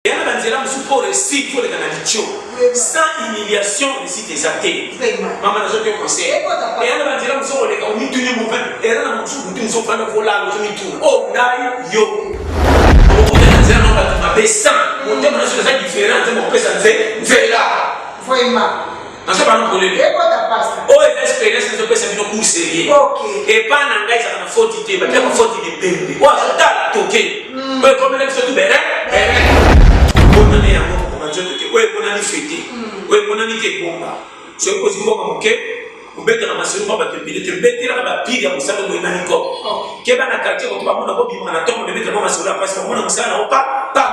Eya na ba nzela mosusu po reussir faut oleka na litio sans humiliation reussite eza te mama nazo te conseil eya na ba nzela mosusu oleka omituni mope eza na mosusu butu mosusu ofanda kolala ozomituna o oh, ngai yo okokuta na nzela na bato mabe sans motema na soki eza différent nzambe akopesa nzela vraiment nazo bana polele oyo eza experience nazopesa bino cours sérieux epa na ngai ezalaka na foti te batiaka foti de pembe oyo azotala toke hmm. oyo ekomela biso tu bere bere bonane yango kokoma nzoto te oyo emonani fete hmm. oyo emonani te ebonga soki ozwi mboka moke obetaka masolo mpo bato ebele te betelaka bapire ya mosala boye na niko oh. keba na quartier koto bamona kobima na ntongo bebetela mwa masolo ya mpasi bamona mosala na yo pa pa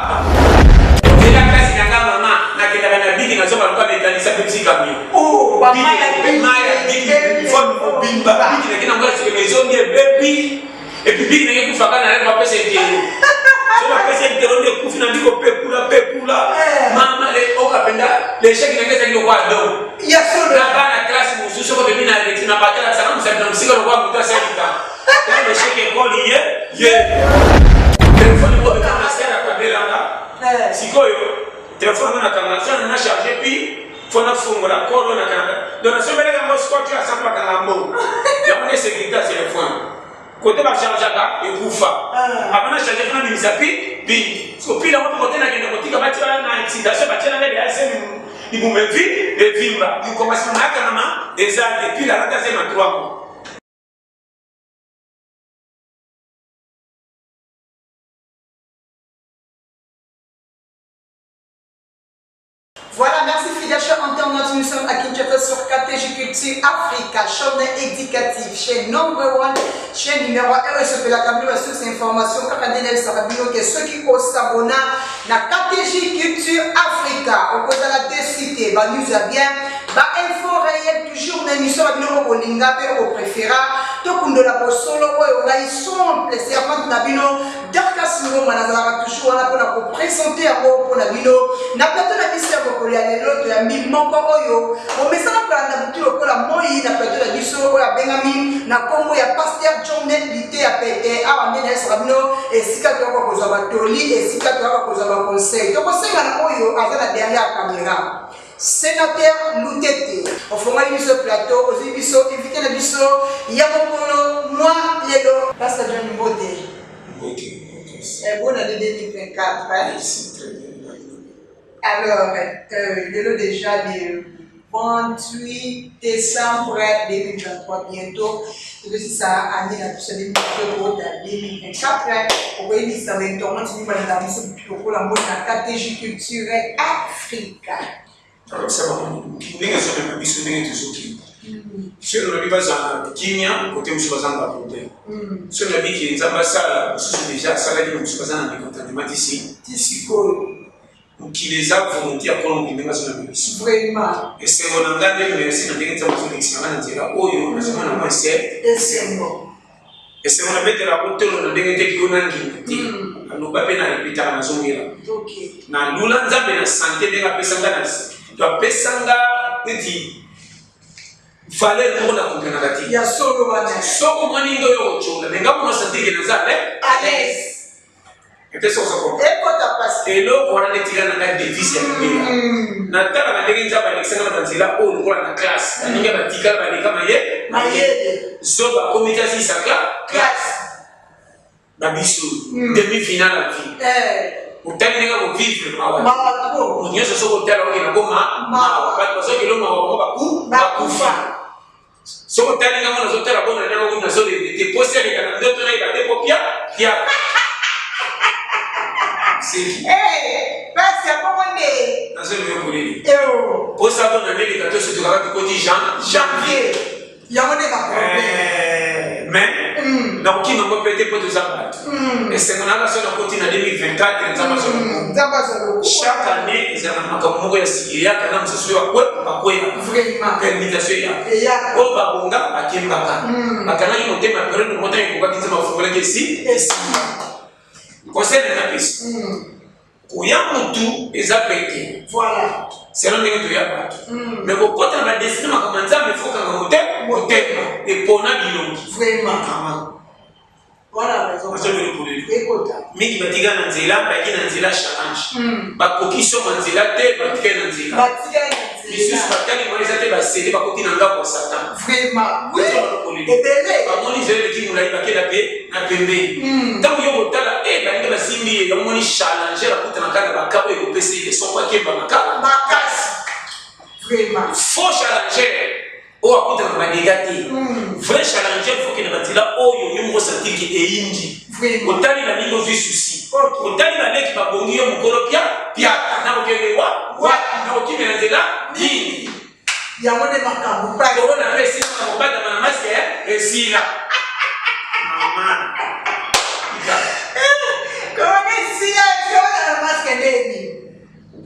ela kasi na nga mama nakendaka na biki nazoka loka mekanisa mpe bisi camion oh, maya biki fone mobimba biki nake nango ya sekelo ezongi ebebi epuis biki nake ekufaka na reve bapesa etelo so bapesa etelo nde ekufi na ndiko pekula pekula eh. mama oka mpenza lechec nake ezalaki lokola don na bana classe mosusu soko tomi na reti na batala tisaka mosapi na mosika lokola moto asalika ya lechec ekoli ye ye telefone oyo na akabelanga eh. sikoyo telefone ngo nakanga so na charge puis fo nafungola kolo na kanga donc nasombelaka yango scotch asapo bakanga mbongo yango nde sécurité ya telefone kote bachargeaka ekufa ah. avant na charge fo nabimisa pi pi so pile yango mpe kote nakende kotika batia na excitation batia na ngai deya zemi libumu evi evimba likoma nsima mayakangama eza te pile alata zema 3 mois. Voilà, merci fidèles chers internautes. Nous sommes à Kinshasa sur KTG Culture Africa, chaîne éducative, chaîne number one, chaîne numéro 1. Et ce que la caméra source information, kaka ndenge nayebisaka bino ke soki osabona na KTG Culture Africa, okozala déçu te, ba news ya bien, ba info réel toujours na émission na bino okolinga mpe okopréféra tokundola bosolo oyo ngai simple servante na bino Dorcas Ngoma nazalaka toujours wana pona ko presenter yango pona bino na plateau na biso ya mokolo ya lelo. Toyambi moko oyo omesana kolanda butu lokola moi na plateau na biso oyo abengami na kombo ya Pasteur John Liteya Pete. Awa nde nayesaka bino esika toyaka kozwa batoli, esika toyaka kozwa ba conseil. Tokosenga na oyo aza na derrière camera, Senateur Lutete, ofongoli biso plateau, ozwi biso invité na biso ya mokolo mwa lelo. Pasteur John Mbote. Mbote. Eh, bonne année 2024. Hein? Merci, très bien. Alors, lelo déjà le 28 décembre 2023, bientôt, tokosisa année na biso 2023 2024. Okoyebisa bainternet nini balanda biso lokola moni na KTG Culture Africa. Alobisa bango ndenge ezomema biso ndenge tozokende. Soki olobi bazala na kimia, kote mosusu baza na baproblème. Soki olobi ke Nzambe asala, mosusu deja asalaki, mosusu baza na mécontentement tisi sikoyo. Mokili eza volonté ya Nkolo mokili ndenge azomema biso. Vraiment. Esengo na ngai nde merci na ndenge Nzambe azolekisa ngai na nzela oyo nazomona mwa esengo. Esengo nabetela ko tolo na ndenge te kio na nginda te. Naloba pe na repetaka nazongela. Nalula Nzambe na sante ndenge apesa nga na to apesa nga neti valeur moko na comprenaka te. Ya solo wana. Soko omoni nde oyo otyola mais nga mona sante ke naza à l'aise. Epesa oza comprendre. Ekota pasi. Eloko wana nde tika na ngai devise ya libela. Natalaka ndenge Nzambe alekisa nga na banzela oyo lokola na classe. Baninga batikala baleka maye mayele. Zoba akomi te asilisa classe. Ba biso demi finale ya vie. Otali ndenge ako vivre mawa. Mawa trop. Moto nyonso soki otala okenda ko mawa. Bato bazokelo mawa bango baku bakufa. Soki otali nga mwana ozotala bona ndenge kutu nazo regrete posi aleka na ndoto nayeba te po pia pia seki pasi ya bongo nde nazolinga koleli posa bona nde to soki kaka tokoti janvier yango nde baproblème mais nakokima yango mpe te mpo toza bato. Esengo na nga so nakoti na 2024 Nzambe azwa lokumu. Nzambe azwa lokumu. Chaque année ezalaka na makambo moko ya sika eyaka na mosusu oyo akwe bakweyaka. Vraiment. Permutation eyaka. Eyaka. Oyo babonga bakembaka. Bakangaki motema periode moko ntango ekokaki Nzambe afungolaki esi esimba. Conseil na napesi. Koya mutu eza pete. Voilà. Selon ndenge toya bato. Mais kokota na badestine makambo ya Nzambe fo kanga motema motema epona bilongi. Vraiment. Mingi batika na nzela, bayaki na nzela challenge, bakoki soma nzela te, batikali na nzela. Misusu batali mwana eza te, basede, bakoti na ndako ya Satan. Bamoni nzela eleki molai, bakenda mpe na pembeni. Ntango yo kotala e balingi basimbi ye, yango moni challenger akutanaka na baka oyo ekopesa ye leson po akemba makasi. Faux challenger oyo akutana na badega te. Vrai challenger, faut kende banzela oyo yo moko sentir ke eyindi. Otali baningi, ozwi souci, otali baleki babongi, yo mokolo pia piaka, na kokende wa wapi, na kokimela nzela nini? Yango nde makambo. Corona mpe esila, na kobatama na masque esila. Mama. Corona esila, corona na masque ndeni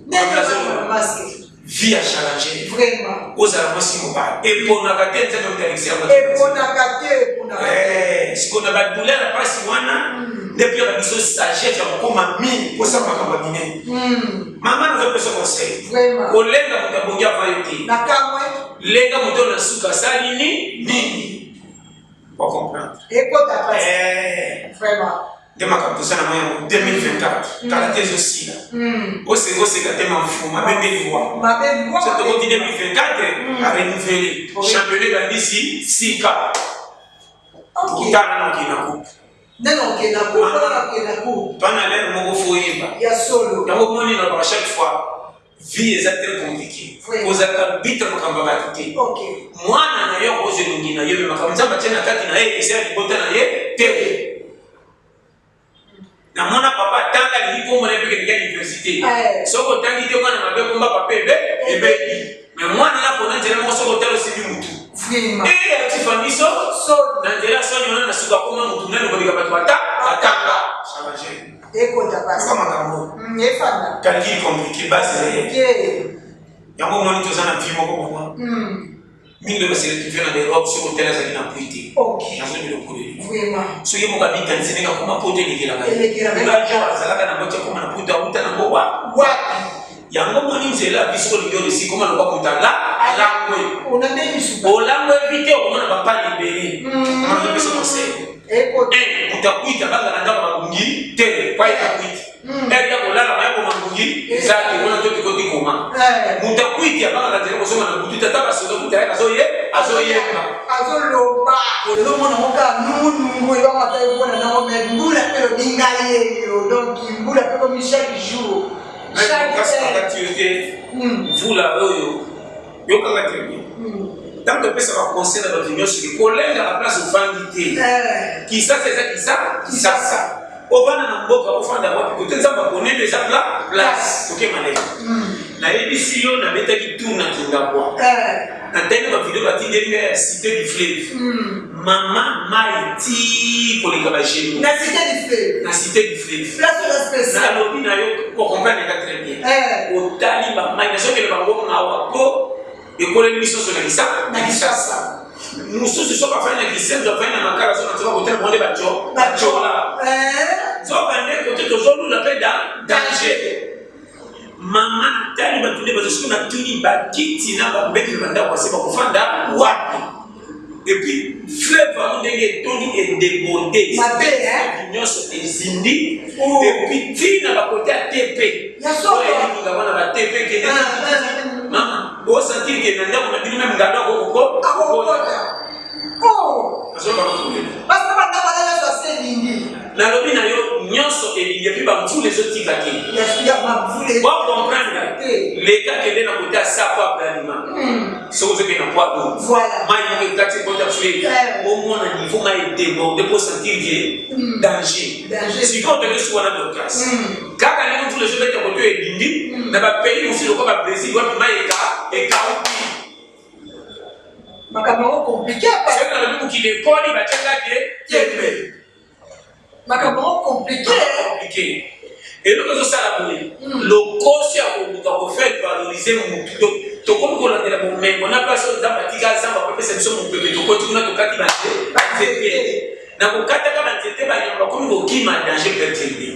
ndenge na masque. Vie ya challenger. Vraiment. Ozala mwasi, mobali, eponaka te. Nzambe otalekisi yango. Eponaka te, eponaka te. Sikoyo na badouleur ya mpasi wana nde mpe biso sagesse ya kokóma mingi mposa makambo ya minene. Mama, nazopesa conseil. Vraiment. Kolenga moto abongi ava yo te. Na kamwe. Lenga moto na suka asali nini nini, ocomprendre? Ekota pasi. Vraiment. Nde makambo toza na yango 2024, kala te ezosila. Oseka, oseka te, mafu mabe nde liwa. Mabe. So tokoti 2024, arenouveler championnat, ebandisi sika. Tokotala na okende na coupe. Nde na okenda ku, mpona na okenda ku. Twana lere moko, fo oyeba. Ya solo. Yango moni nalobaka chaque fois, vie eza très compliqué. Ozalaka bita makambo ya bato te. Mwana na yo akozwa elongi na yo, me makambo Nzambe atie na kati na ye eza ya libota na ye te. Namona papa atanga, alingi kombo na ye mpe kendeki ya université. Soki otangi te, mwana mabe, komba papa ebe ebebi, me mwana na pona nzela moko, soki otala, osimbi mutu. Atifa miso na nzela soni wana, na suka akoma mutu nani koleka bato ata atanga. Ekota pasi. Makambo. Efanda. Calcul compliqué, base réel. Yango omoni toza na vie moko mama mingi nde base retrouve na l'Europe. Soki otali, azalaki na pui te. Nazobi lokoleli. Soki moko abikanisi ndenge akoma poto, elekelaka Elekelaka. ye. Azalaka na boti, akoma na poto, auta nango wa wapi? Yango moni nzela biso olingi olesi koma lokwa moto ala alangwe. Ona nde misuka. Olangwe evi te, okomona bapani ebele. Nazopesa conseil. Ekota. Moto akwita banga na ndako bangungi te, po ayeka kwiti ere ya kolala baya koma ngungi eza te wana to tikoti koma. Moto akwiti abanga na nzela kozonga na butu, tata basoda kuta yaka azoyemba. Azoloba, ozomona ngo kaka nungunungu eloko ata ekona nango, me mbula mpe lobi ngai yeyo, donc mbula mpe komi chaque jour, chaque heure. Kati yo te. Mvula oyo yokanga très bien. Ntango topesa baconseil na bato nyonso ke kolengaka place ofandi te. Kisasa eza Kisasa, ovanda na mboka, ofanda wapi, kote Nzambe aponeli eza place tokema lelo. Nayebisi yo, nabetaki tour na Kingabwa, natali bavideo batindeli ngai ya Cité du Fleuve. Mama, mai ti koleka bagenoux. Na Cité du Fleuve? Na Cité du Fleuve. Place oza spécial. Nalobi na yo, okomprendre nga très bien. Otali bamai, nazokende bango mawa po ekoleli biso na kisa na Kisasa. Mosusu soki afandi na Kisenzo, afandi na Makala, so na nzoka kotala bango nde baco bacola. Nzoka nde kote tozolula mpe da danger. Mama, natali bato nde bazo, soki natuni bakiti na bambeki na bandako ase, bakofanda wapi? Et puis fleuve yango ndenge etondi, edéborde. Mabe, hein? Nyonso ezindi. Oh. Et puis ntina bakote ya TP. Ya solo. Oyo elinga wana ba TP kende. Ah, ah. Mama, osentir ke na ndako na bino meme ngando akokoko. Akokota. Oh. Azoka kokolela. Parce que bandako wana nyonso ase elingi. Nalobi na yo, nyonso elingi, et puis bamvula ezotika te. Ya bamvula. Bocomprendre. Te. Leka, kende na kote ya sapo ya Bralima. Soki ozokende na poids lourd, Voilà. mai moko ekati ekota fleuve. Omona niveau mai edéborde po sentir ke danger. Danger. Sikoyo toke suka wana Dorcas, kaka ndenge mvula ezobeta kote oyo elingi, na bapays mosusu lokola baBrésil, wapi mai ekauki. Makambo yango compliqué. Soki nalobi mokili ekoli, batiaka te tembe. Makambo yango compliqué. Compliqué. Eloko ezosala boye, lokoso ya koluka kofaire valoriser motu. Donc tokomi kolandela bomengo na place oyo Nzambe atika. Nzambe akopesa biso mopepe, tokoti kuna, tokati banzete. Na kokataka banzete, banyama bakomi kokima, danger perturbe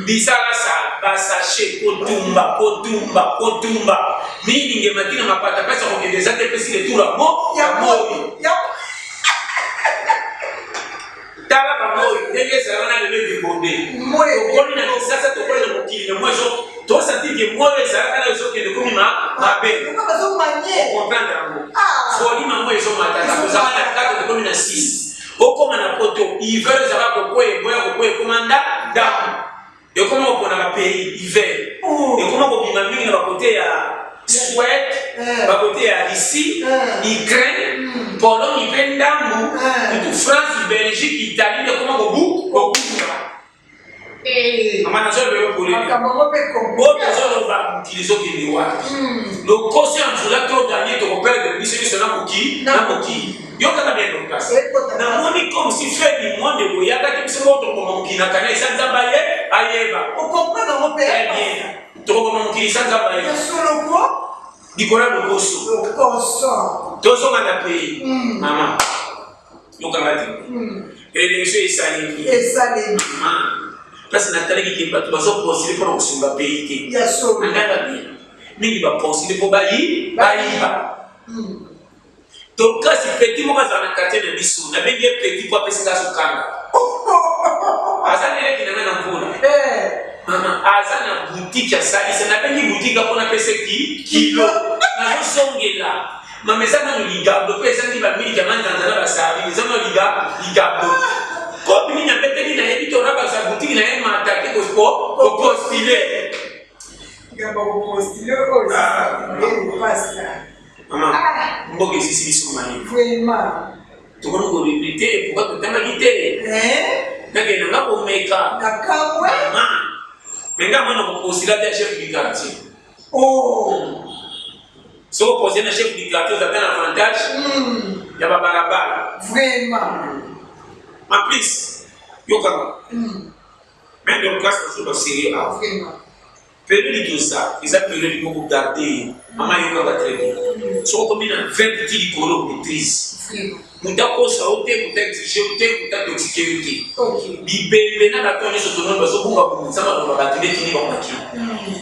bisalasala, basachet, kotumba, kotumba, kotumba mingi, ngemaki na mapata, place ya kokende eza te. Epesi retour ya moi. Ya. Tala bango oyo nde. Ndenge ezalaka na lelo ebebonde. Tokoli na Kinshasa, tokoli na mokili na moi ezo tosentir ke moi oyo ezalaka na ezokende ekomi mabe. Okomprendre yango. Volume yango ezomataka, tozalaka na 4 tokomi na 6. Okoma na poto, hiver ezalaka kokweya, eboya kokweya ekoma ndako. Ekoma kopona ba pays hiver. Ekoma kobima mingi na ba kote ya Suède, ba kote ya Russie, Ukraine, Pologne mpe ndambu, kutu France, Belgique, Italie nde ekoma kobu kobunga. Mama nazoloba yo polele. Oyo tozoloba mokili ezokende wapi? Lokoso ya mvula to ganye tokoperdre biso nyonso na mokili na mokili. Yo kaka bien Dorcas. Namoni comme si fin du monde ekoyaka te biso moko tokoboma mokili na kana esa Nzambe aye ayeba. Okomprendre yango mpe. Très bien. Tokoboma mokili esa Nzambe ayeba. Ya solo ko. Likolo ya lokoso. Lokoso. Tozonga na pays. Mama. Yokanga te. Election esalemi. Esalemi. Mama. Place natalaki ke bato bazo postuler mpona kosunga pays te. Ya solo. Nandaka bien. Mingi ba postuler mpo bayi bayiba. Dorcas petit moko azala na quartier na biso nabengi ye petit po apesi nga azokanga aza neleki na nga na mvula mama aza na boutique asalisa nabengi boutique mpo napesa ki kilo nazozongela mama eza nano ligablo mpo ezangi bamiliki ya manzanza na basardine eza nano ligablo kopi nini abeteli nayebi te orabakisa boutique na ye mata te kopostile Mama, mboka esisi biso mayele. Vraiment. Tokomi ko regretter pourquoi totangaki te. Eh? Nakende nga komeka. Nakamwe. Mama. Mais nga mwana kopostula te chef du quartier. Oh. Soki opostule na chef du quartier ozalaka na avantage ya babalabala. Vraiment. En plus, yokanga. Mais donc grâce na biso ba sérieux awa. Vraiment. Periode toza eza periode moko garde ye mama yokaka très bien soki okomi na 20 ti likolo maitrise moto akosa yo te moto exige yo te moto atoxike yo te bibembe na bato nyonso tomoni bazobunga bungisa maloba bato nde tini bamaki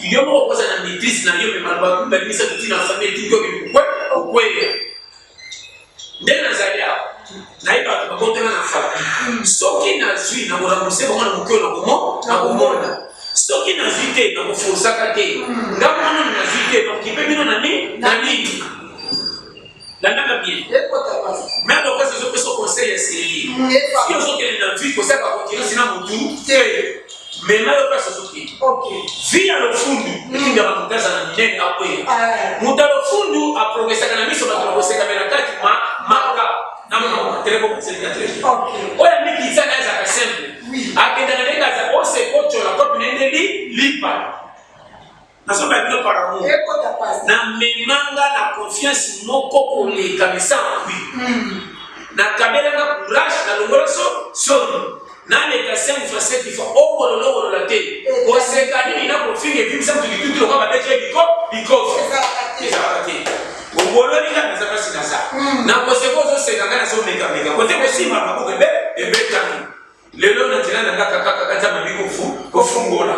yo moko okoza na maitrise na yo me maloba mibali misato ti na famille etiki okende kokweya Nde nazali awa, nayebi bato babotama na famille. Soki nazwi, nakorambourse bango na moke oyo nakomona. Soki nazwi te, nakoforsaka te. Nga moko nanu nazwi te, nakokipe bino na nini? Na nini? Landaka bien. Mère Dorcas azopesa conseil ya sérieux. Soki ozokende na vie, kosala ba concurrence na mutu te. Mema yo place ozokende. Vie ya lofundu etindaka moto azala minene akweya. Moto ya lofundu aprogresaka na miso bato bakoseka me na kati ma maka na mawa telebo koselika te. Oyo amikitisa naye azalaka simple. Akendaka ndenge aza ose kotyola kopi na ye nde lipa. Nazoba bino par amour. Na memanga na confiance moko koleka mais sans appui. Na kabela nga courage na longola so soni. Naleka 5 fois 7 fois owolola owolola te. Koseka nini na kofinga ebimisa moto litutu lokola babeti ye biko bikofi. Ezalaka te. Owololi nga naza mpasi naza. Na koseka ozoseka nga nazomekameka. Kote kosimba maboko ebe ebetami. Lelo na nzela na nga kaka kaka Nzambe abi kofu kofungola.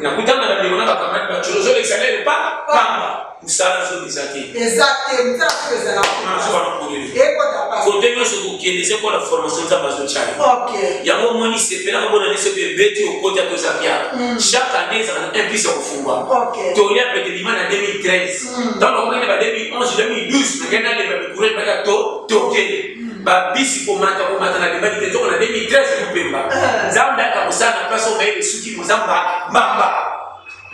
Nakutana na ndeko na bakamati ba tsholo ozolekisa lele pa pamba mosala zoba eza te. Eza te mosala soki ezala Nazoba na polele. Ekota pasi. Kote nyonso kokende eza kola formation Nzambe azotya yo. Okay. Yango omoni sepelaka bona nde soki ebeti okoti ata oza piaka. Chaque année ezalaka na un plus ya kofungwama. Okay. Tolia pete bima na 2013. Ntango nakomaki na ba 2011 2012 nakei nalemba mikuro ebaka to toke. Ba bisi komata komata na lembaki te nzoko na 2013 lupemba nzambe aka kosala na place oyo mayele esuki moza mbamba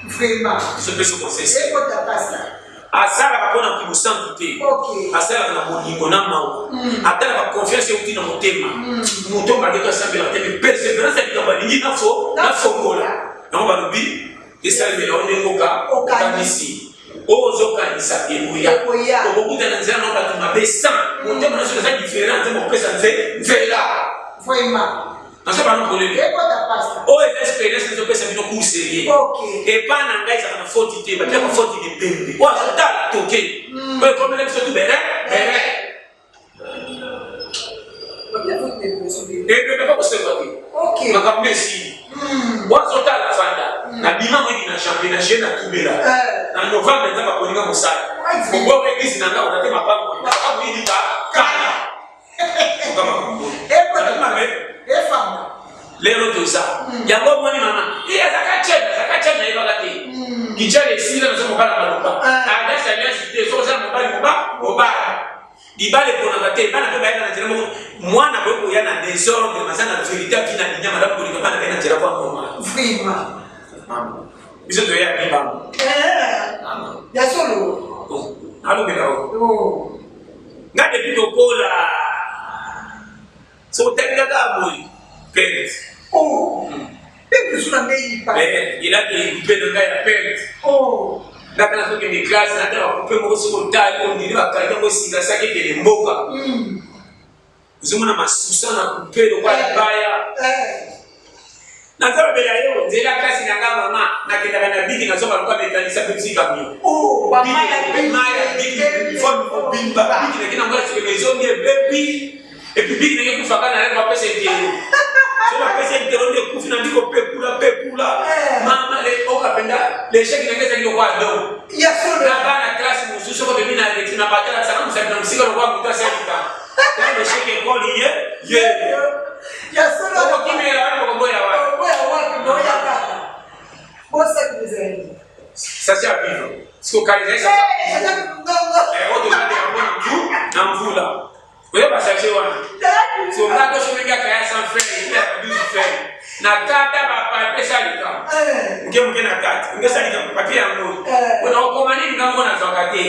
Vraiment. biso mpe soko sese Ekota pasta. asalaka mpo na kimosantu te asalaka na bolingo na mawa atalaka confiance euti na motema moto malgré asambelaka te mais perseverance ya likambo alingi nafo nafongola yango balobi Esalemela yo ndenge oka okanisi. Oyo ozokanisa ekoya. Ekoya. Okokuta na nzela na bato mabe sans motema na soki eza différent nzambe akopesa nze nzela. Vraiment. Nazo bana polele. Ekota pasta. Oyo eza experience nazopesa bino cours sérieux. Okay. Epa na ngai ezalaka na faute te, batiaka faute de pembe. Oyo azotala toke. Oyo ekomela biso tu bere bere. Ebebe kosekwa te. Makambo nde esili. Wazotala fanda. Nabima moyebi na janvier na juillet natubela. Na novembre nzambe aponi nga mosala. Kobwaka eglise na nga ona te mapango. Nakamwidi ba kala. Oka makambo. Efanda. Lelo toza yango omoni mama e azaka chene, azaka chene, nayebaka te kichene esila nazo mobala maloba adasi alliance te. Soki oza na mobali, mobali libala eponaka te. Bana mpe bayaka na nzela moko. Mwana koki koya na désordre, maza na vérité, aki na linya malamu kolinga bana baye na nzela kwa normal. Vraiment. Mama, biso toya mibamo. Ya solo. Alobela o nga depuis tokola, soki otali kaka boye, perte. Oh, mpe biso na ndei pa. Elaki mpe na ngai ya perte. Oh. Ngaka nazokende classe, natala coupe moko, soki otali ondimi bakangi yango esika saki ekende mboka. Ozomona masusa na coupe lokola libaya. Nazalobela yo nzela kasi na nga mama, nakendaka na biki, nazwaka lokola mekanisa mpe bisi camion. Oh, mai ya biki forme mobimba, biki nake nango ya sekelo ezongi ebebi. Et puis biki nake ekufaka na rêve, bapesa etelo. So bapesa etelo nde ekufi, nandi kopekula pekula. Mama, oka mpenza l'échec nake ezalaki lokola don. Ya solo. Na bana classe mosusu, soko tomi na reti na batala sanga mosapi na mosika lokola moto asalika l'échec ekoli ye ye. Ya solo. Okokimela wapi? Okoboya wapi? Okoboya wapi? Boya kaka bosaki ezali. Sachet ya vivre siko kala ezali sachet. Oyo tozali yango na mvula, oyeba sachet wana. So nga tosomeki akaya sans feuille ya 12 feuille na kata bapapier, esalika moke moke na kati nge esalika papier yango mpona okoma nini. Nga moko nazwaka te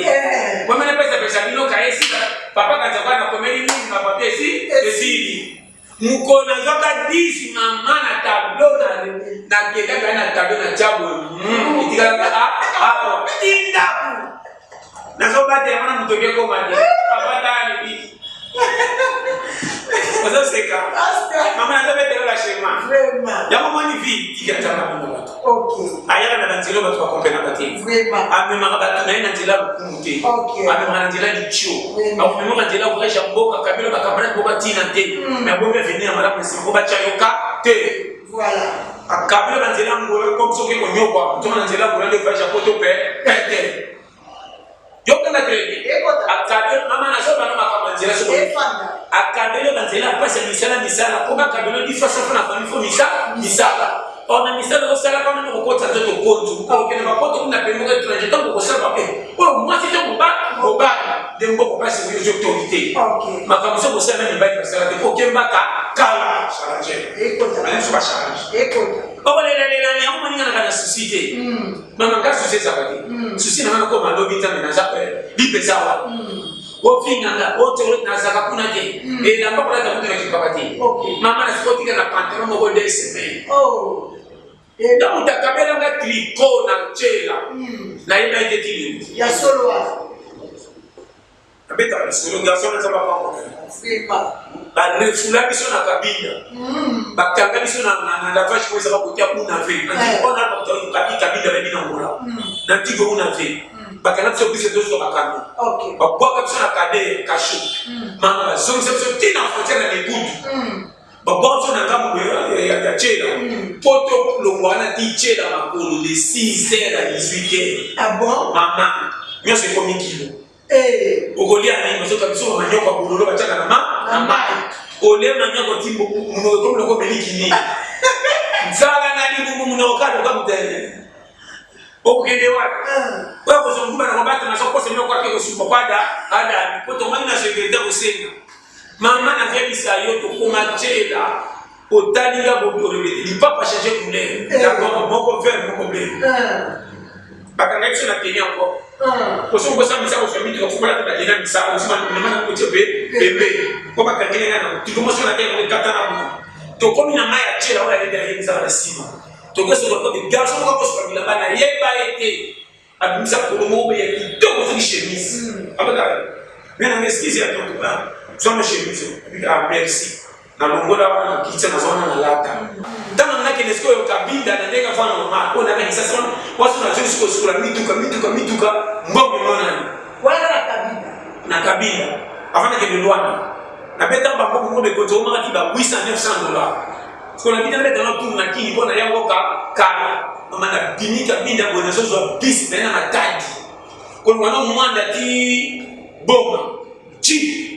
komene pesapesa bino kaye esika papa kanzaka nakomeli mingi bapapier esi esili. Mokolo nazwaka 10, mama, na tableau nakendaka na tableau na tia boye, etikalaka awa ti ndako, nazobatela wana moto ekekoma te. Papa tani, ozoseka mama, nazobetela ba schéma yango. Moni vie tika Nzambe amema bato, ayaka na banzela bato bakomprenaka te. Amemaka bato na ye na nzela ya lokumu te, amemaka na nzela litio, akomemaka nzela voyage ya mboka kabelo bacamarade mboka ntina te. Mais abomi avenir ya malamu na nsima po batya yoka te. Akabelo banzela ngola comme soki konyokwa tonga na nzela ngola nde voyage ya poto pe pete yokanga très bien. Akabelo, mama, nazobana makambo ya nzela. Soko akabelo banzela ya mpasi ya misala, misala po bakabelo difasa na famille, fo misala, misala or na misala ozosalaka wana kokotisa nzoto konzu okende bapoto kuna pe moko étranger. Ntango okosala bape oyo mwasi to mobali nde mboko mpasi oyo ozwi autorité, makambo soki osala na mibali basala te, okembaka kala challenge biso bachallenge okolelalela yango. Moninganaka na souci te, mama, nga souci ezaka te. Souci na nga nakoma lobi, Nzambe naza lipesa wana ofinganga otoro nazaka kuna te. Elamba kolata kutu nakipaka te, mama, nasikotika na pantalon moko 2 semaines. Ntango moto akabelanga tricot na ntiela, nayeba ete tilelo. Ya solo wana. Abetaka lisolo garçon Nzambe apambola. Barefula biso na Kabinda, bakanga biso na lavage po ezaka kote ya unave wana Kabinda, bayebi na Ngola na ntigo unave. Bakanga biso, biso tozwa bakanga, babwaka biso na kade kasho. Mama, bazongisa biso ntina frontière na Mekutu, babwaka biso na ngambo ya Tshela po tolongwa wana ti Tshela makolo de 6 heures à 18 heures. Ah bon? Mama, nyonso ekomi kilo. Okolia nini? Bazoka biso bamanyoko ya bololo batiaka na ma na mai. Olia manyoko ti monoko ekomi loko meliki nini, nzala na libumu, monoko kaka loka moto. Okokende wapi? Oyo kozwa nguba na kobatama, sokosa biloko ake kosuka po ada adami po tomoni na sécurité kosenga. Mama, nazebisa yo, tokoma Tshela, otalinga bobi olobi lipapa change couleur, d'abord moko vert, moko bleu. Bakanga biso na teni encore koso kosa misako kozwa mituka fumala te. Bakenda misako osima kotie pe pembe po bakangeli nga na tiko moso na te kata na mona. Tokomi na mai ya Tshela, oyo ayebi ayebisaka na nsima. Tokosoka garçon moko akosoka bilamba, nayeba ye te, abimisa polo moko ya kitoko soki chemise. Abaka me na excuse ya tonto, zwana chemise. Ah, merci. Nalongola wana na kitsa, naza wana na lata. Ntango nakende sikoyo Kabinda na ndenge afa normal oyo nakangisa wana waso, nazongi sikoyo sukola mituka, mituka, mituka, mbongo emonani. Wana na Kabinda? Na Kabinda, avant nakende Lwanda, nabetaka bambongo moko bekonzi omakaki ba 800 900 dollars. Sikoyo nabita, nabetanga tour na kini mpo na yango ka kala. Mama, nabimi Kabinda boye, nazozwa bus naye na Matadi, kolongwa na Mwanda ti Boma, jeep.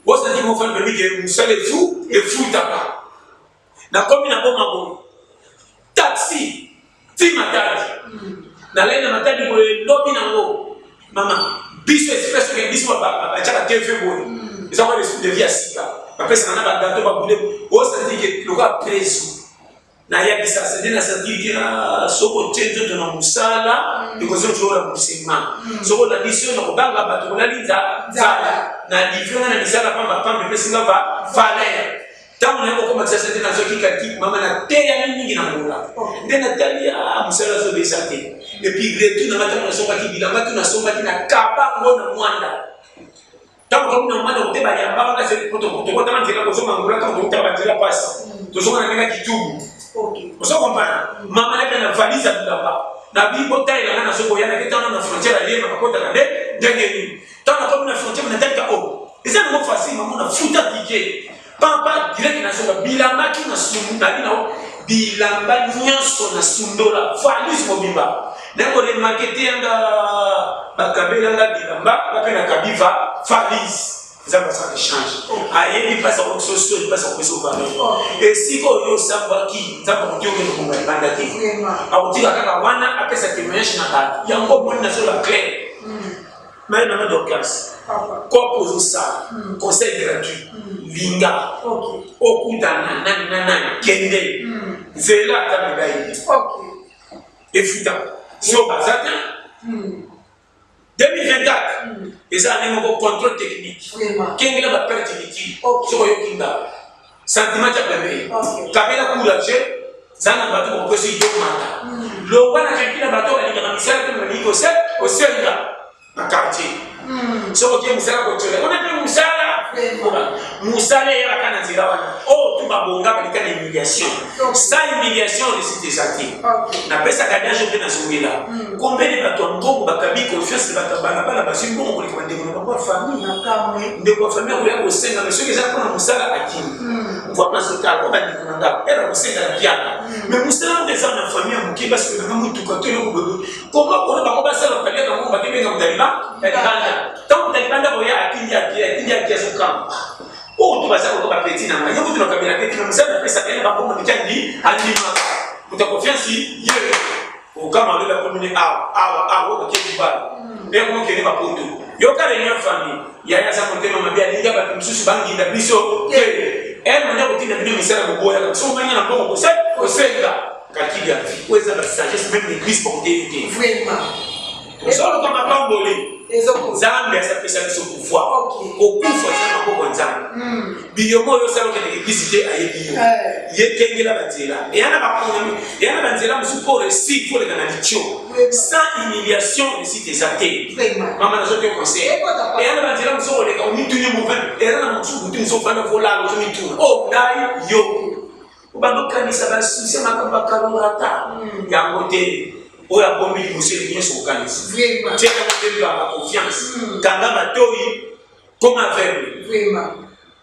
Osandi mofani, babi ke mosala efu efutaka. Nakomi na Boma boye, taxi ti Matadi. Nalai na Matadi boye, lobi nango mama biso express oke biso batiaka TV boye, eza kwa l'esprit de vie ya sika, bapesaka na bagato babule, osanti ke lokola preso nayebisa sende na santiri ke soki otie nzoto na mosala ekozongisa oyo na mosema, soki olandisi oyo na kobanga bato kolali nzala na livre nga na misala pamba pamba epesi nga va valeur. Ntango naye kokoma Kinshasa nde nazwaki calcul, mama, nateyami mingi na Angola, nde natali a mosala azobesa te. Et puis retour na nga, ntango nasombaki bilamba tu, nasombaki na kabango na Mwanda. Ntango tokomi na Mwanda kote bayambaka nga, tokotaka nzela kozonga Angola, ntango tokotaka banzela pasi, tozonga na ndenge ya kitubu. Ozo comprendre, mama? Nayaka na valise ya bilamba nabi botalela nga, nazokoya nake ntango na frontière ayema bakotaka nde ndenge nini. Ntango nakomi na frontière, natalika o eza nango facile, mama, nafuta ticket pampa direct, nazonga bilamba tu na sundu nabi nao bilamba nyonso na sundola valise mobimba. Nakoremarquer te yanga bakabelanga bilamba bape na kabiva valise. Nzambe asala échange, ayebi mpasi akokisa osoni, mpasi akopesa valeur. Esika oyo osambwaki, Nzambe akoki okende kobonga libanda te, akotika kaka wana apesa témoignage na bato. Yango omoni nazola clair mai mama Dorcas, kope ozosala conseil gratuit, linga okutana nani na nani, kende nzela ata medaille efuta so baza te. 2024 eza année moko contrôle technique, kengela baperte inutile. Soki oyoki nga, sentiment ya pembe, kabela courage, za na bato bakopesi yo manda, longwa na calcul na bato balingaka misala te, balingi kosenga na quartier. Soki otie mosala kotiola wana mpe mosala, mosala eyaka na nzela wana oyo tu babonga balika na humiliation. Sans humiliation, réussite eza te. Napesaka adage mpe nazongela: combien de bato ya mbongo bakabi confiance na bato ya balabala, bazwi mbongo koleka bandeko na bango ya famille? Ndeko ya famille akoya kosenga, mais soki eza mpona mosala, akimi. Mvua nazotala oyo bandeko na nga ere kosenga na piaka, mais mosala moko eza na famille ya moke, basokelanga motuka to eloko boye, koma kona bango basala baliaka mbongo, bakebenga moto ya libanda. Ntango moto ya libanda koya, atindi akie, atindi akie, azokamba oyo to baza koka bapeti na ngai, ye kutu nakabela te tina mosala napesaka ye na bambongo mike, andi andimaka moto ya confiance ye. Okama alobi akomini awa awa awa, oke Dubai mpe akokende bapoto, yoka réunion famille, yaya aza motema mabe, alinga bato mosusu banginda biso te. Ere manda kotinda bino misala, boboyaka. So omanga na mbongo kosenga, calcul ya vie oyo eza basagesse, même l'église bakoteyi te. Tozoluka mapamboli, Nzambe azapesa biso pouvoir. Kokufa eza maboko ya Nzambe. Biyomo oyo osala, okendeke eglise te, ayebi yo. Ye kengela banzela eya na bakonami, eya na banzela mosusu mpo réussir fo oleka na litio. Sans humiliation, réussite eza te. Mama, nazote conseil: eya na banzela mosusu oleka, omituni mofani, eza na mosusu butu mosusu ofanda volala, ozomituna o ngai yo obanda okanisa basusi ya makambo akalorata yango te. Oyo abombi liboso elingi nyonso kokanisa, tielanga nde mbamba confiance, kanga matoi comme aveugle.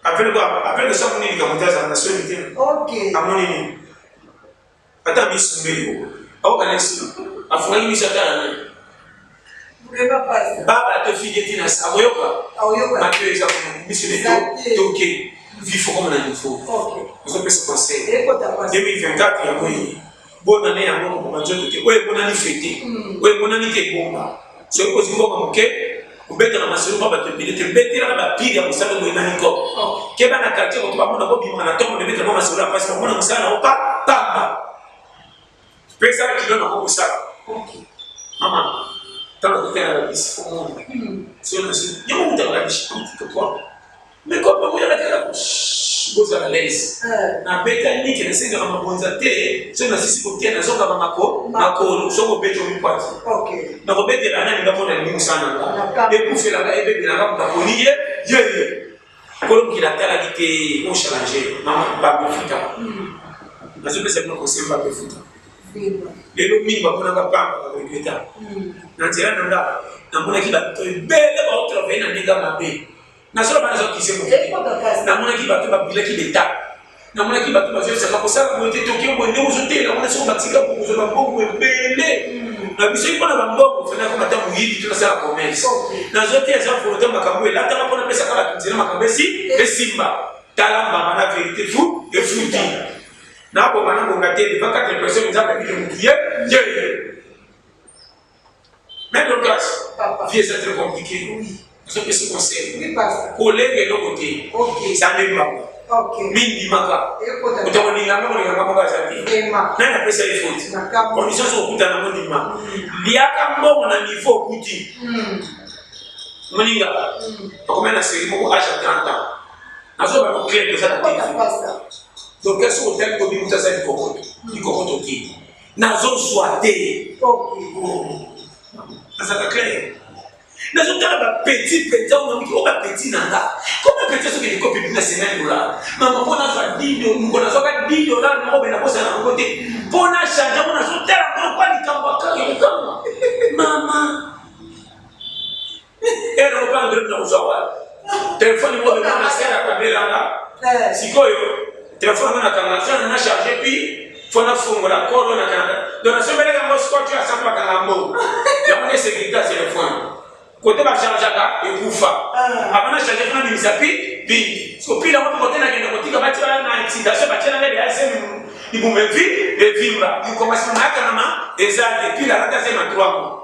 Aveugle, aveugle so amoni likambo te, azala na soni te. Amoni nini? Ata misumbeli o aokana esi afungaki miso, ata na nani baba to fige tina akoyoka matoi eza miso ne toke vifo koma na niveau. Ozopesa conseil 2024 yango ye bonane yango koboma nzoto te. Oyo emonani fete, oyo emonani te ebomba. Soki ozwi mbongo moke, kobetaka masolo mpa bato ebele te, betelaka bapire ya mosala boyebani ko keba na quartier koto bamona kobima na ntongo, bebetaka masolo ya mpasi, bamona mosala na opa pamba. Pesa kilo na kosala, mama. Ntango totala babisi, omona soki nasi yango mutaka babisi quoi, mais comme bamoyaka te, bozala lese. Nabeta nike, nasengaka mabonza te. Soki nasisi kotia, nazongaka makolo. Soki obeti, omikwati, nakobetela nani? Nga mpo nalingi mosala na nga ekufelanga, ebebelanga moto aponi ye yeye. Kolo mokili atalaki te ochallenger mama babefuta. Nazopesa bino conseil: babefuta. Lelo mingi bamonaka pamba, baregretter na nzela na nga. Namonaki bato ebele baotravailler na ndenge mabe. Nazoloba, nazokise moto. Namonaki bato babilaki leta, namonaki bato bazoyebisaka kosala boye te, toki boye ndenge ozotela wana. Soko batika bokozwa bambongo ebele na biso mpona bambongo, fena koma ta moyibi to nasala commerce. Nazote eza volonté, makambo elataka mpona pesaka bato nzela, makambo esi esimba. Tala mbamba na vérité fu efuti. Nabonga nabonga te devant quatre personnes, Nzambe abiki mutu ye ye ye. Mais Dorcas, vie eza très compliqué. Oui. Nazopesa conseil. Oui, pasteur. Kolenga eloko te. Ok. Nzambe mawa. Ok. Mindimaka. Ekota. Moto akolinga nga kolinga nga moko aza te. Vraiment. Nani apesa ye faute? Makambo. Condition soki okutana yango ndima. Liaka mbongo na niveau okuti. Moninga, akomai na série moko âge ya 30 ans. Nazoba ko clair eza na Ekota, TV. pasteur. Donc soki otali kobi moto aza likokoto. Likokoto te. Nazozwa te. Ok. Nazalaka clair. Nazotala bapetit mpenza oyo namiki oyo bapetit na nga koma petit soki likopi bina 50 dollar, mama, mpo nazwa 10, moko nazwaka 10 dollar moko be nakosala yango te mpo na change yango. Nazotala ngo kwa likambo akanga kokamwa, mama, ere moko andré na kozwa wana telefone moko bema na sere akabelanga. Sikoyo telefone ngo nakanga so na charge, puis fo nafungola kolo na Canada. Donc nasombelaka yango scotch oyo asango bakanga mbongo yango nde sécurité ya telefone. Kote bachargeaka ekufa. Avant na charge, fo nabimisa pi pile. So pile yango mpe kote nakende kotika, batia na excitation, batia na ngai deya zemi libumu evi evimba mokomasi mayakangama eza te. Pile alata zema 3 mois.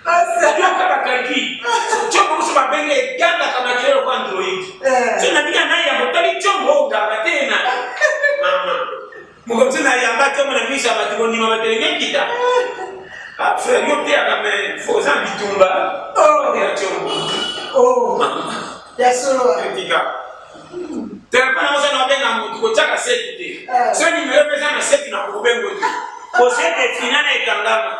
Pasteur. Yoka bakalki tiombo moso babenge egangaka makelele lokwa android. So na bika na yambo tali tiombo oyo nganga te na mama mokomisi na yamba tiombo na miso ya bato kondima batelenge ekita. Ah, frère, yo teyaka me fo oza bitumba ya tiombo. Oh. Ya solo. Etika telefone yango oza na obenga motu kotiaka seti te. So nimero mpe eza na seti na kokobengo te kosete fina na ekangama.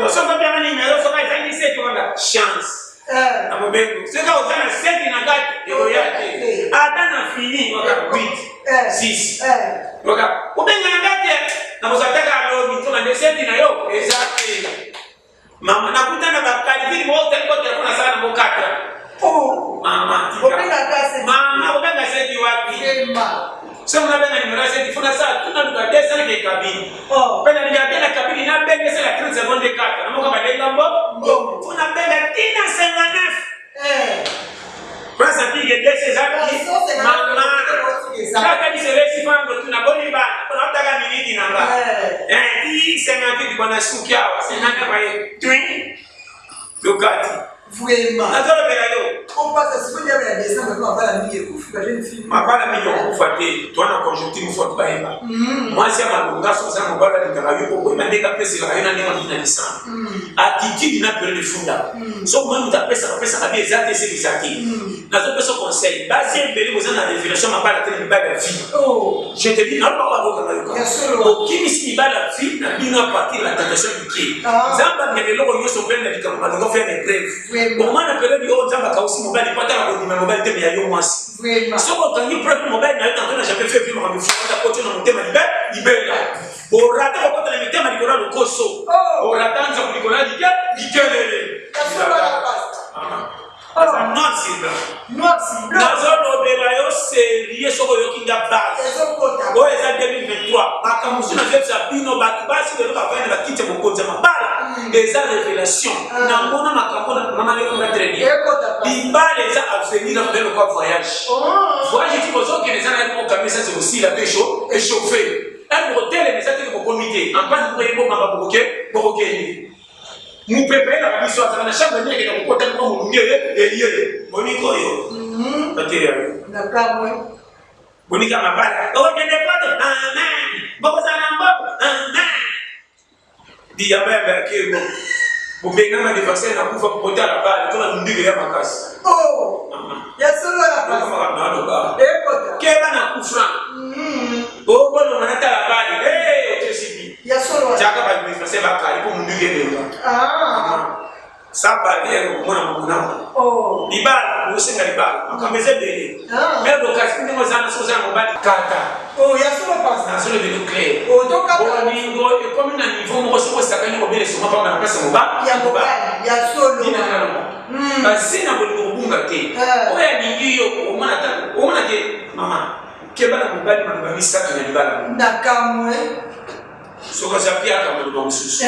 Soki obianga nimero, soki ezangi seti wana, chance na mobengo. Soki oza na seti na kati, ekoya te. Ata na fini waka 8 6 waka obenga na nga te, nakozwa taka alobi ntonga nde seti na yo eza te. Mama, nakuta na bakalifili moko tali ko telefone asala nango 4. Oh. Mama, tika. Obengaka seti. Mama, obenga seti wapi? Vraiment. Soki nabenga nimero ya seti, funa sala tuna luka 200 ke kabini. Oh. Mpe nalinga te na kabini nabengesela 30 seconde kaka namoka balenga mbo. Mbongo. Funa benga tina 59. Prince atike dese eza mama kaka biselesi fango tuna boni bana mpona otaka miniti na nga. Ti 58 bona suki awa 59 aye twin tokati. Vraiment. Nazolobela yo. Opasa sikoyo diable ya décembre mpe mabala mingi ekufi, ba jeune fille. Mabala mingi okufa te, toa na conjoncture mofu bato bayeba mwasi ya malonga. Soki oza na mobali alingaka yo, okoyeba ndenge apeselaka yo na ndenge akoki na lisano attitude na période efunda. Soki moi moto apesaka apesaka bi eza te, esekisa te. Nazopesa conseil, basi ebele boza na révélation mabala te na mibali ya vie. Oh. Je te dis, nalobaka bakokanga yoka. Ya solo. Okimisi mibali ya vie na bino à partir ya tentation mike. Ah. Nzambe alingaka eloko nyonso pene na likambo malonga fe na épreuve. Vraiment. Omwana période oyo Nzambe akausi mobali po ataka kondima mobali te me ya yo mwasi. Vraiment. Soki okangi preuve mobali na yo tanto na jamais fait makambo efungata koti na motema libe libela orata kokota na mitema likolo ya lokoso. Oh. Orata nzambe likolo ya like likelele. Ya solo ya pasteur. Aza noir sur blanc. Noir sur blanc. Nazolobela yo sérieux, soki oyoki nga base. Ezokota. Oyo eza 2023, makambo mosusu nazoyebisa bino bato basi lelo bavandi na bakiti ya bokonzi ya mabala, eza révélation. Namona makambo na mama yokonga très bien. Ekota, pasteur. Libala eza avenir na modele lokwa voyage. Oh. Voyage ti bozokende eza na ye moko kamisa eza kosila mpe échauffe ere bokotelema eza teke bokomi te ampani moko ye bomamba bokoke bokokende mopepe eyelaka biso azala na chambre nini ekende kokota moko molungi eye eye boniko oyo bateya yo. Nakamwe. Bonika mabala okokende poto, amen, bokozala na mbongo, amen, biyamba yamba ya kebo bobengana anniversaire na kufa kotala bale tona ndenge ya makasi. Oh. Ya solo ya pasteur. Naloba. Ekota. Keba na kufra obolonga natala bale otesibi. Ya solo. Tiaka baanniversaire bakali mpo munduki ebenga. Ah. Saba ere komona mokonamo. Oh. Libala osenga libala makambo eza ebele. Ah. Me lokasi ndenge oza na soki oza na mobali kata. Oh, ya solo pasteur. Nazolobelo clair. Oh, tokata. Bolingo ekomi na niveau moko soki osakani kobele songa pamba na place ya mobali. Ya mobali. Ya solo. Nini naloba? Basi na bolingo kobunga te. Oyo alingi yo omona ta omona te. Mama, keba na mobali maloba misato na libala. Nakamwe. Soki aza piaka maloba mosusu,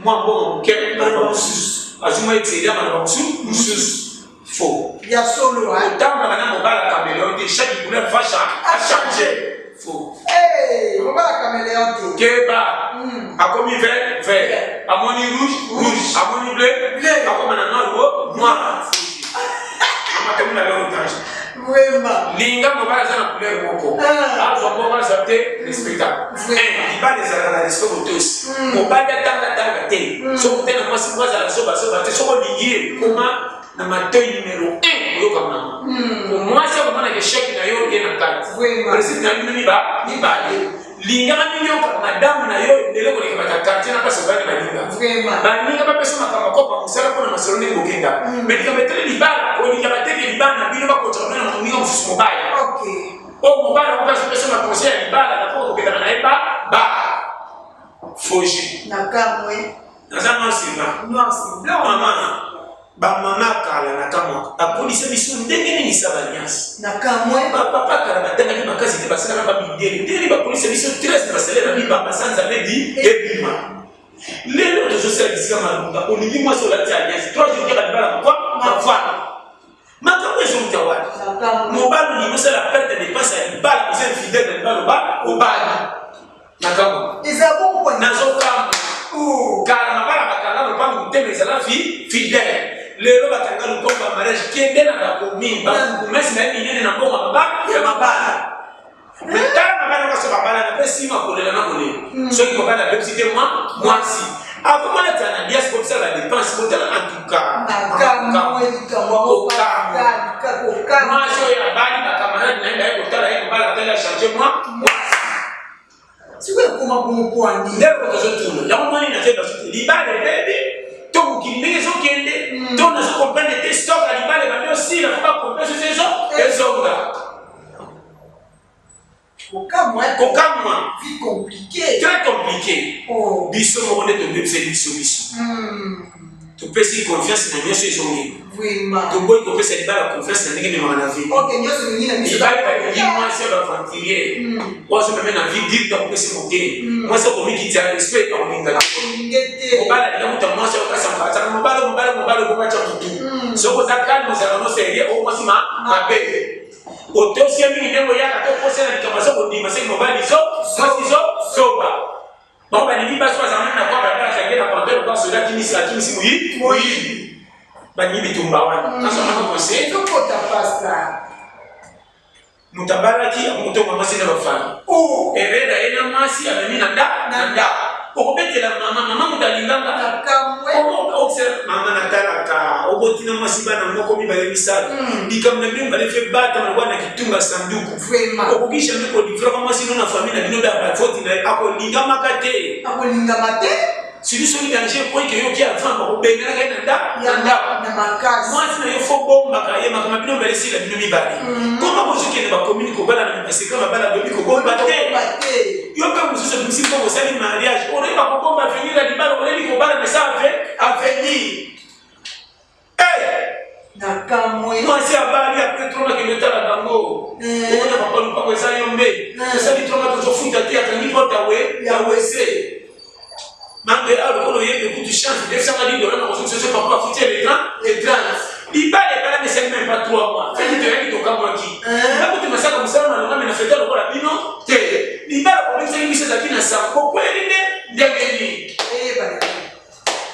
mwa mbongo moke maloba mosusu, azwi mwa exelia maloba mosusu mosusu faux. Ya solo. Otambaka na mobala caméléon te, chaque couleur va changer. Faux. Mobala caméléon te. Keba. Akomi vert, vert. Amoni rouge, rouge. Amoni bleu, bleu. Akoma na noir, o noir. Amatomi na loro danger. Vraiment. Linga mobala aza na couleur moko. Azwa mbongo, azwa te, respectable. Libala ezalaka na respect, botosi. Mobali atanga te. Soki ote na mwasi moko azala sobasoba te, soki olingi ye, koma na matoi numéro 1, oyoka mama. Mwasi akomonaka échec na yo ye na kati. Principe na bino mibale, lingaka mingi, yoka madame na yo ebele koleka bato ya quartier na mpasi. Obali baninga, baninga bapesa makambo akopa mosala mpona masolo ndenge bokenda. Mais likambo etali libala, olinga bateke libala na bino, bakotika bino na moninga mosusu mobali. Oyo mobali yango mpe azopesa ma conseil ya libala na mpo kokendaka na ye ba foji. Na kamwe. Naza noir sur blanc. Noir sur blanc. Mama, bamama kala na kamwaka bakolisa biso ndenge nini sa baliance. Na kamwe. Bapapa kala batangaki makasi te, basalaka bamindele ndenge bakolisa biso 13 na basalele na mibamba sa Nzambe ebi ebima. Lelo tozosala bisika malunga, olingi mwasi, olati alliance, 3 jours kaka libala makwa mafana. Makambo ezouta wapi? Mobali olingi osala perte dépense ya libala, oza infidèle na libala, oba obali makambo. Eza bongo. Nazokamwa, kala mabala bakanga lopango, motema ezala fidèle. Lelo bakanga lopango ya mariage, kende na bacommune, bakumesi na ye minene na mbongo ya mabala. Tala mabala nyonso babalana mpe nsima kolela na kolela soki mobali abebisi te mwa mwasi akomona tia na biasi kobisala badépense kotala en tout cas. Na kamwe likambo yango. Kokamwa. Mwasi oyo abali, bacamarade na ye baye kotala ye, mobali atali, achange mwa mwasi. Sikoyo ekoma bongo mpo ani? Ndeko, tozotuna yango moni na te, baso te libala ebebi to mokili ndenge ezokende to nazo comprendre te. Stock ya libala ebandi osila, fo bapompe soso ezo ezonga. Kokamwa. Kokamwa. Vie compliquée. Très compliqué. Oh. Biso moko nde tobebiseli biso biso. Topesi confiance na nyonso ezongi. Toboyi kopesa libala confiance na ndenge ememaka na vie. Ok, nyonso mingi na biso. Mibali balingi mwasi ya baaventurier oyo azomeme na vie dire akopesi mote. Mwasi akomikiti ya respect, akolinga te. Olinge te. Mobali alinga muta mwasi akokasa ataka mobali, mobali, mobali okokatya motu. Soki oza calme, ozalaka no sérieux, oyo mwasi mabe otosi ye mingi ndenge oyaka te, okosi na likambo aza kondima. Soki mobali zo mwasi zo zoba, bango balingi basi bazala nani na kwa balabala, akangi na pantere kwa soda, akimisi, akimisi moyi moyibi. Balingi bitumba wana nazomaka conseil. Ezokota pasta. Moto abalaki akokotonga mwasi na bafami. Oh. Ereda ye na mwasi amemi na ndako, okobetela mama, mama moto alinganga. Na kamwe. Mama, natalaka obotina mwasi, bana moko, mibale, misato, likambo na bino mibale fe batama lokola na kitunga sanduku. Okoki jamais kolivraka mwasi no na famille na bino mpe abafoti na ye, akolingamaka te. Akolingama te. Surtout soki danger point ke yoki avant, bakobenganaka ye na ndako. Na makasi. Mwasi na yo fo bombaka ye makambo bino mibale, esila bino mibale. Koma bozokende bakomini kobala na baseka mabala, boyebi kobomba te. Ba te. Yo mpe mosusu obimisi mbongo, osali mariage, oyeba kobomba avenir ya libala. Oyebi kobala mesa avenir. Na kamwe. Mwasi abali, après troma kende otala bango. Omona papa lupango eza yo mbe osali troma, tozofuta te, akangi porte ya wese mambe awa. Lokola oyebi ekutu chance defisanga 10 dola na kozongisa so papa afuti le 30, le 30. Libala ebalami, esali même pas 3 mois, feti toyaki, tokamwaki. Nakuti masaka mosala malonga me na fete lokola bino te. Libala kobebisaki biso ezalaki na sango, bokweli nde ndenge nini? Eyebana.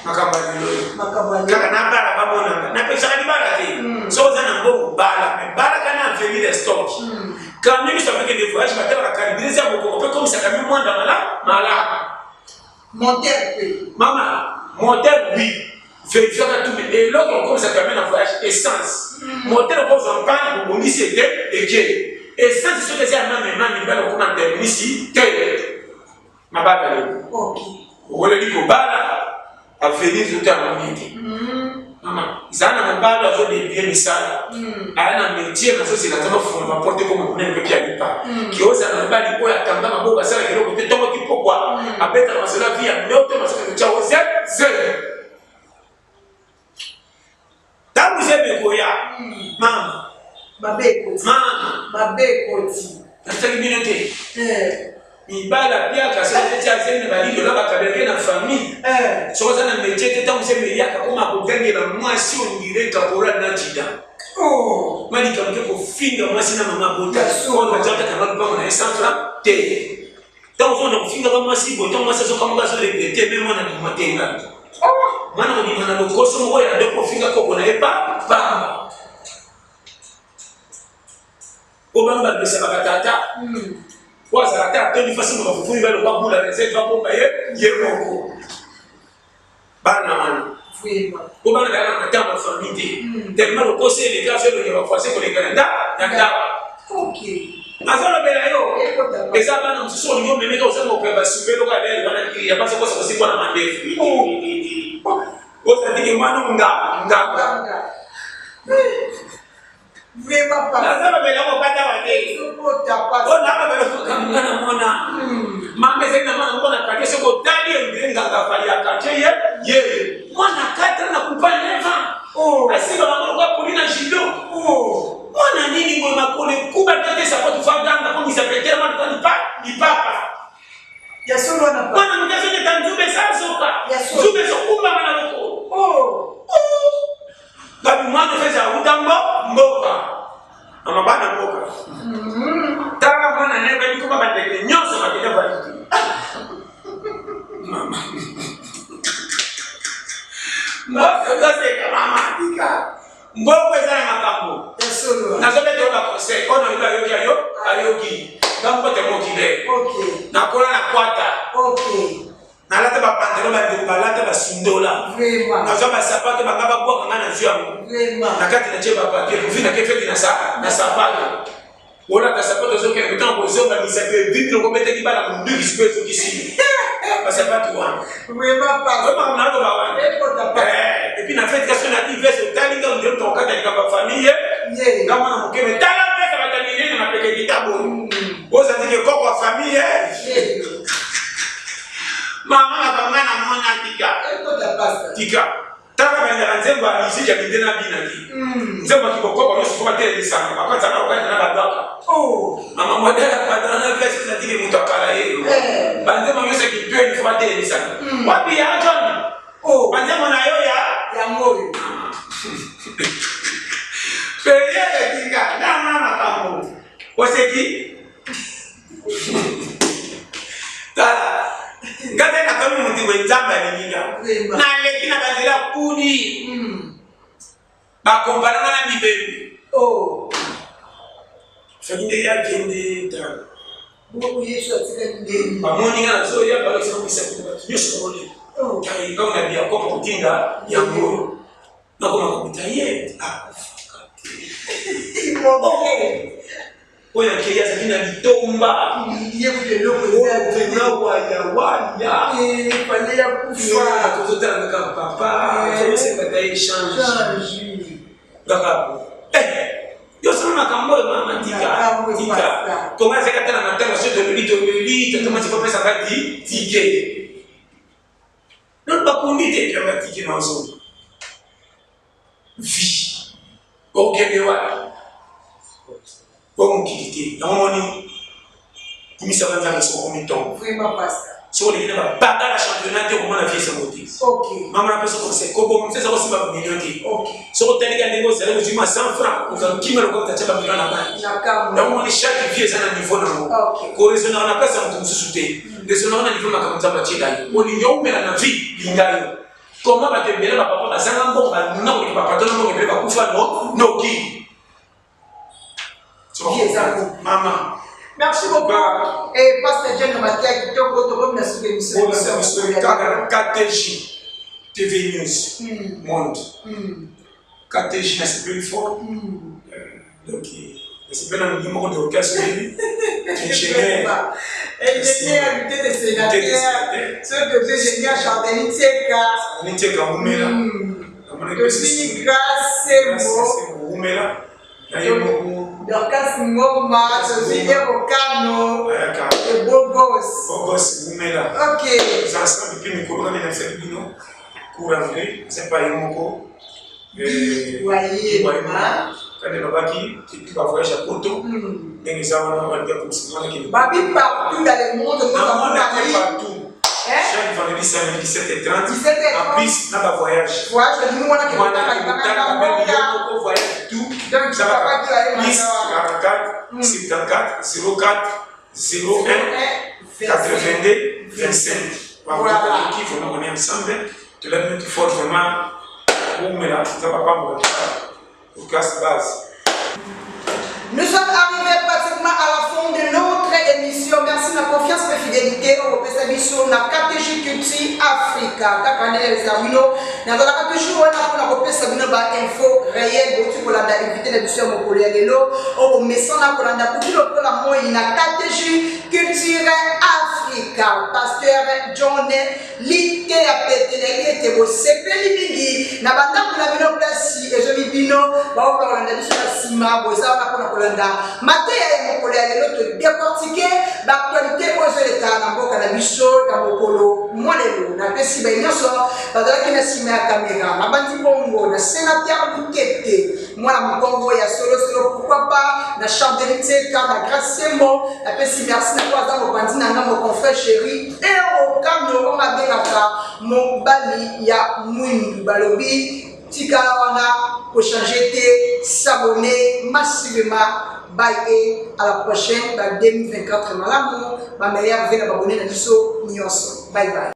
Makambo ya lelo oyo. Makambo ya Kaka nabala bamonanga, napesaka libala te. Soki oza na mbongo, bala, me balaka na avenir ya stock. Camion biso apekende voyage, batalaka carburant eza bokoko mpe komisa camion mwanda malamu. Moteur mpe. Mama, moteur oui, vérifiaka tout, mais eloko okomisa camion na voyage, essence. Moteur okozwa mpani, bobongisi ete eke essence. Soki eza ya mame mame, libala okoma terminisi te. Mabala lelo, oweleli kobala, avenir ezotala te. Mama, ezala na mobali azodébrouiller misala, aya na métier, nazozela nzambe afunga baporte koma monene mpe pialipa. Ke ozala na mobali oyo akanga maboko, asalaka eloko te, ntongo ti pokwa abetaka masolo ya vie ya ndoto, masolo tya oze zele. Ntango zebe ekoya, mama. Mabe ekoti. Mama. Mabe ekoti. Nataki bino te. Mibala piaka soki ti azeli na balidola, bakabelake na famille. Soki oza na métier te, ntango zebe eyaka, koma kogangela mwasi, on dirait caporal na jida. Oh. Mwa likambo te kofinga mwasi na mama bota. Ya solo. Oyo batia kaka na lupango na ye 100 francs te. Ntango ozonda kofingaka mwasi boye, ntango mwasi azokamwaka azo regrete me mwana bima te nga. Oh. Mwana kobima na lokoso moko ya ndo kofinga koko na ye pa pamba. Po bana balobisaka tata. Po azala ata atondi fasi moto afufuni ba lokwa bula reserve abomba ye ye moko. Bana wana. Po bana bayaka na matanga ya famille te. Tellement lokoso eleka azo elongi ya ba voisin koleka na nda na ndako. Azolobela yo. Eza bana mosusu olingi omemeka ozanga kopela basumbe lokola lele wana ya basi okosa kosimba na mandefu. Ozali ke mwana nga nga. Vraiment pas. Naza lobela ko kata ba te. Sokota O na lobela ko kanga na mona. Mama ezali na mwana moko na quartier soki otali ye ndenge nganga fali ya quartier ye ye. Mwana 4 na kupa 9 ans. Oh. Asimba bango lokola poli na judo. Oh. Mwana nini boye makolo ekuba te te sapato fa ganga komisa petere mwana kwa lipa lipapa. Ya solo wana pa. Mwana moke azoketa nzube esazoka. Ya solo. Nzube ezokumbama na lokolo. Oh. Bato mwana ofeza awuta mbo mboka mama bana mboka tala mwana naye bayebi koma bandeke nyonso bakenda baliki mama mboka ozoseka mama tika mboko eza na makambo Ya solo. nazobeta yo baconseil oyo nayoki ayoki ayo ayoki ngambote mokile Ok. nakola na kwata Ok. Nalata ba pantalon ba ndeko balata ba sundola. Vraiment. Nazwa ba sapato banga babwaka nga nazwi yango. Vraiment. Na kati na tie ba papier kufi na ke feti na sa na sapato. Olata sapato ozokende ntango kozonga misapi evimbi loko obetaki bala monduki sikoyo ezokisi ba sapato wana. Vraiment pas. Oyo makambo naloba wana. Ekota pas. Eh, et puis na feti kasi na ivese otali nga ondire moto akokata likambo ya famille. Yeah. Nga mwana moke me tala vese bato ya minene mapeke kitabo. Ozali ke koko ya famille. Yeah. Mama na banga na mwana tika. Ekota pasta. Tika. Tala balingaka nzembo ya miziki ya minde na bina te. Nzembo ya kibokoko nyonso fo batelemisaka. Bakataka kokata na babaka. Oh. Mama modèle ya patron na veste ezali ke moto akala ye. Eh. Banzembo nyonso ya kitweni fo batelemisaka. Wapi ya John? Oh. Banzembo na yo ya Yango oyo. Peye tika. Na mwana makambo. Oseki? Tala. Nga te nakomi motu boye Nzambe alingi nga. Vraiment. Naleki na banzela kudi. Bakompara nga na mibembe. Oh. Soki nde ya kende tala. Bongo Yesu atikali ndeni. Bamoni nga nazoya balakisa misapi na bato nyonso bakolela. Oh. Ntango na biakoka kotinda yango nakoma kokuta ye akufaka te. Imobile. Oyo akei azali na litomba. Ye kutu eloko eza te. Na waya waya. Eh, fallait ya kufa. Tozotala kaka papa, tozosenga ta échange. Change. Kaka eh yo solo makambo oyo mama tika Makambo tika. epasa. Konga azalaki ata na matanga soki toleli toleli tata mwasi kopesaka ti tike. Nano bakundi te yanga tike na ozonga. Vie. Okende wapi? Oyo mokili te. Yango moni kumisaka Nzambe soki okomi ntongo. Vraiment pasta. Soki oleki na babaka na championnat te okomona vie esango te. Ok. Mama napesa conseil kobonga mosusu eza kosimba bamilio te. Ok. Soki otalika ndenge ozali kozwi mwa 100 franc ozala kimia lokola moto atya bamilio na banki. Na kambo. Yango moni chaque vie eza na niveau nango. Ok. Koraisonnaka na place ya moto mosusu te. Raisonnaka na niveau makambo Nzambe atyela yo. Olingi oumela na vie, linga yo. Comment bato ebele bapapa bazanga mbongo banuna koleka bapatron na mbongo ebele bakufa no noki. Vie eza ko. Mama. Merci beaucoup. Ba- Et Pasteur John Matia Kitoko, tokomi na suka émission. Bolanda biso kaka na KTJ TV News Monde. KTJ nasepeli fort. Donc nasepeli na moninga moko Dorcas oyebi. Ingénieur. Ingénieur, lutete sénateur, ce que ingénieur Chardeni Tieka. Nitieka wumela. Tosi grâce Sembo. Wumela. Na ye moko. Dorcas Ngoma, Tosi Erokano, Ayaka. et Bogos. Bogos wumela. Ok. Eza ensemble mpe mikolo kaka nayebisaki bino cour anglais eza epai ye moko. Wayema. Kande lobaki epi bavoyage ya poto ndenge eza wana balingi akomisa mwana kende. Babi partout dans le monde, Na monde Paris. entier partout. Chaque vendredi, samedi, 17h30. 17h30. En plus, na ba voyage. Voyage olingi mwana ke Mwana kotanga kotanga libanga même yo mboka. moko voyage tout. Donc, Ça va. papa qui a eu Plus maintenant. 44 74 04 01 82 25. Voilà. Qui vraiment on est ensemble. Tu l'as mis fort vraiment. Pour là, ça va pas me Pour classe base. Nous sommes arrivés pratiquement à la fin de notre émission. Merci de la confiance et fidélité au Kopesa biso na KTG Culture Africa. Kaka nde eza bino nazalaka toujours wana mpona kopesa bino ba info réel bouti kolanda invité na biso ya mokolo ya lelo oyo bomesana kolanda kuki lokola moi na KTG Culture Africa. Pasteur John Liteya pete nayebi ete bosepeli mingi na bandako na bino place ezomi bino baoka kolanda biso na nsima boza wana mpona kolanda mateya ya mokolo ya lelo. Todecortike baaktualité oyo ezoleka na mboka na biso na mokolo mwa lelo. Napesi bai nyonso bazalaki na nsima ya kamera, nabandi bongo na sénateur Lutete, mwana mokongo ya solosolo, pourquoi pas na Chanteline Tseka, na Grace Sembo. Napesi merci na po aza mopanzi na nga, mon confrère chéri Ero Kano, oyo abengaka mobali ya mwindu. Balobi tikala wana, kochange te, s'abonner massivement. Bye et à la prochaine ba 2024 malamu, bameilleur ve na babone na biso nyonso. Bye bye.